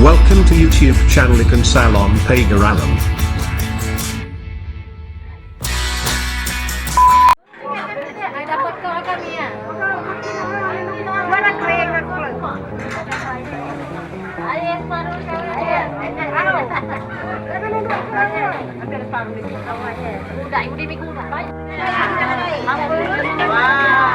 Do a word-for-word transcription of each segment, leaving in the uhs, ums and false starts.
Welcome to YouTube channel Ikan Salon Pagar Alam. Ai, dapat kau akan, Mia. Mana kau yang aku? Ai, separuh kau. Ai, au. Ambil separuh dikit. Udah, ibu di minggu udah. Wah.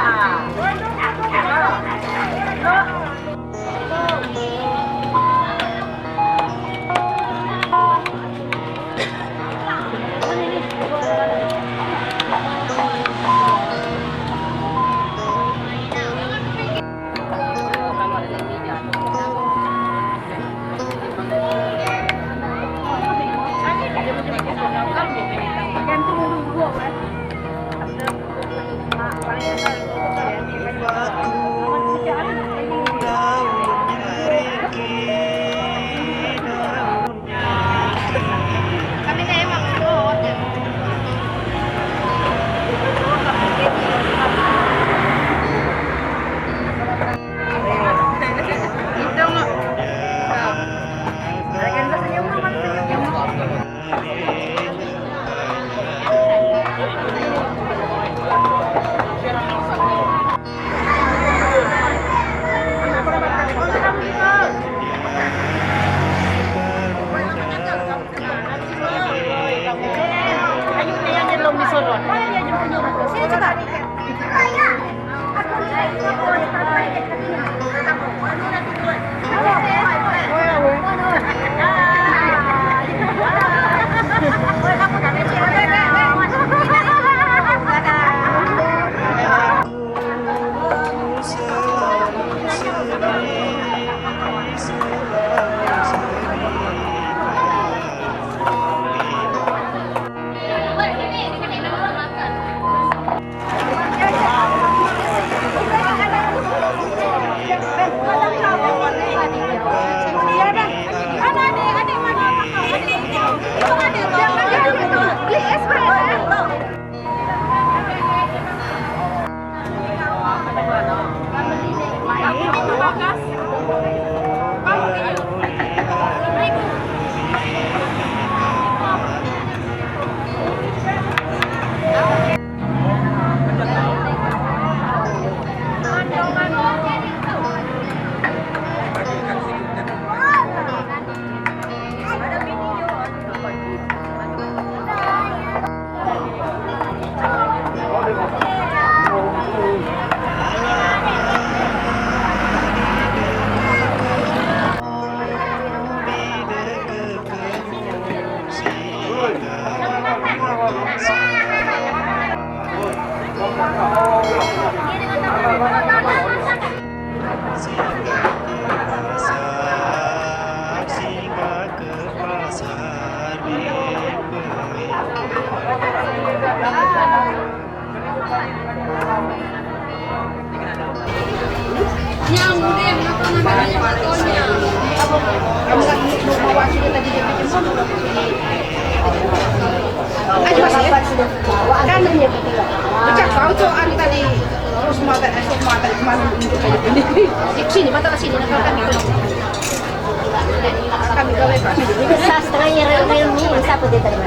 Sastra yang real, real meaning siapa dia tadi?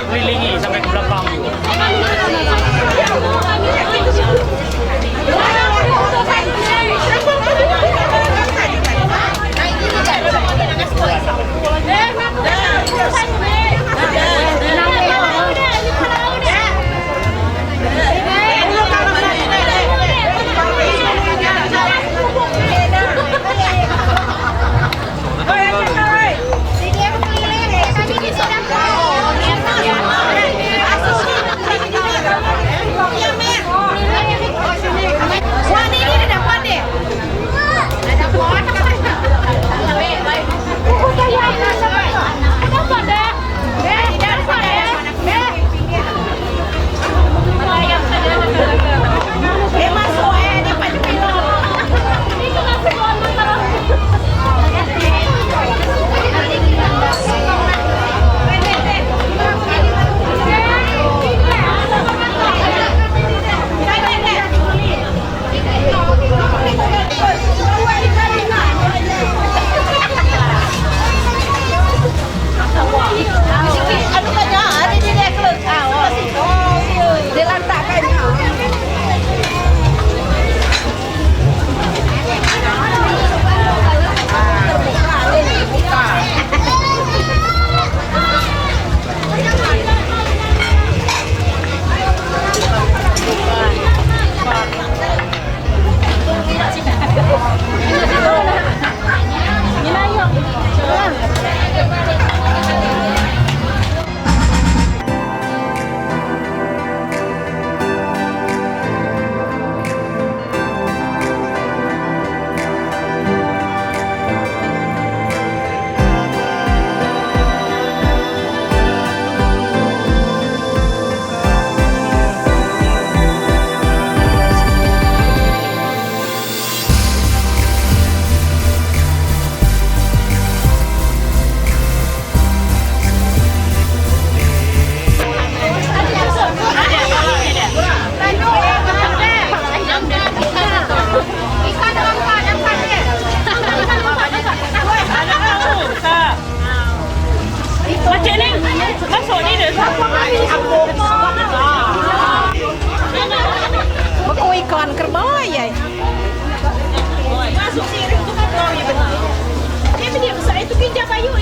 Kelilingi sampai ke belakang.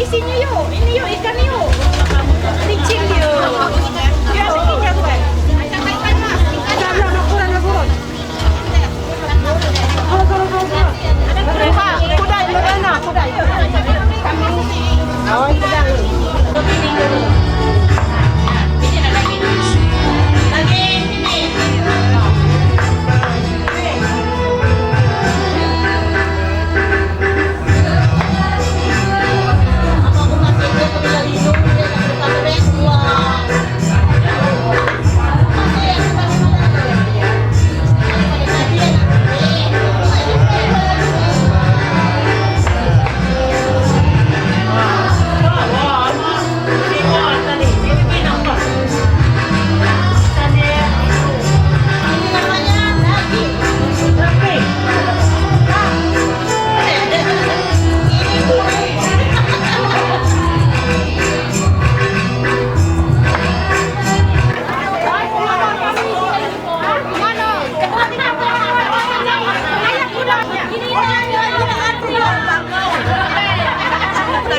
Sini yuk, ini yuk, ikan yuk. Licin yuk. Biar bikin jagoan. Sabar, nak kurang, nak kurang. Kurang, kurang, kurang, kurang. Kudai, kudai, kudai. Awan, kudai.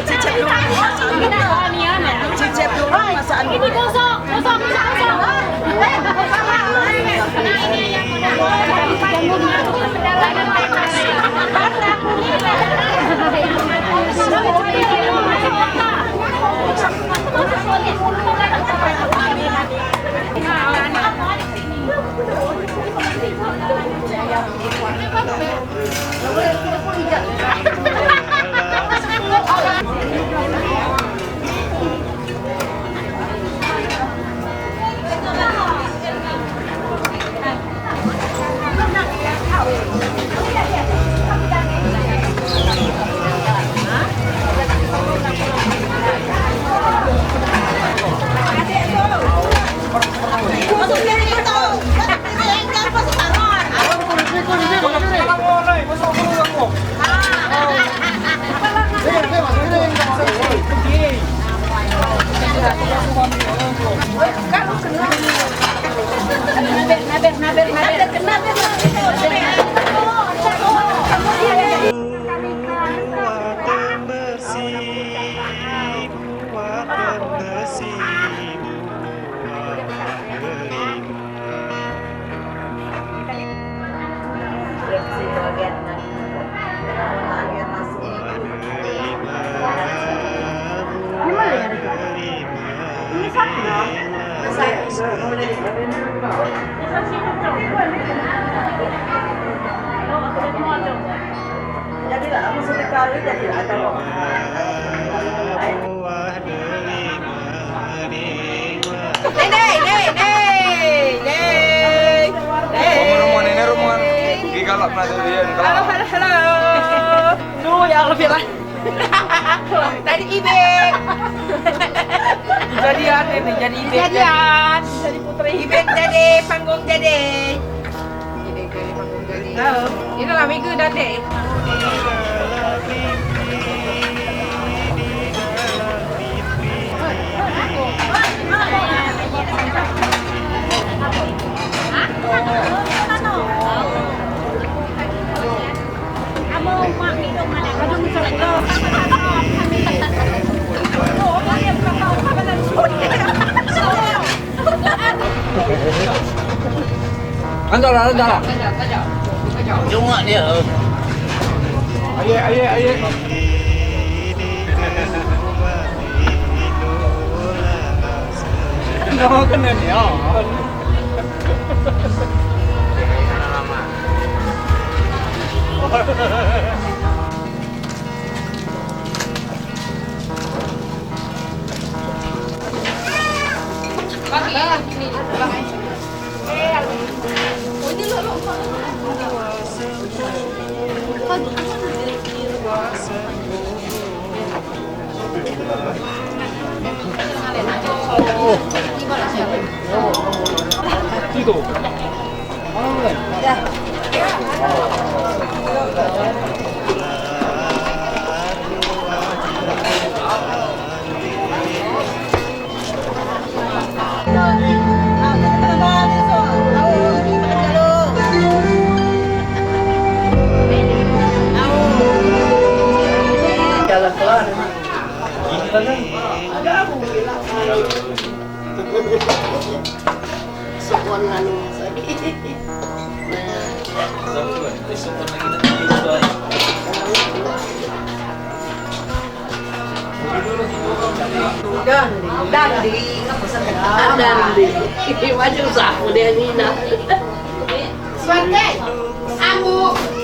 Cicip dulu masakan. Cicip dulu masakan. Ini kosong, kosong, kosong, kosong. Jadilah, maksud kita, jadilah, kalau Nei, nei, nei, nei, nei. Rombongan, rombongan, ini rombongan. Gigi galak pernah jadi, ya, galak. Halo, halo, halo. Duh, ya Allah, biarlah. Tadi Ibek. Jadian ini, jadi Ibek. Jadian. Jadi putri. Ibek jadi, panggung jadi. Ini dalam minggu nanti. Lanjutlah, lanjutlah. Cuma dia. Aye, aye, aye. Nggak mau kena ni, oh. Dandi. Dandi. Dandi. Macam siapa dia ni nak? Suante. Ambu.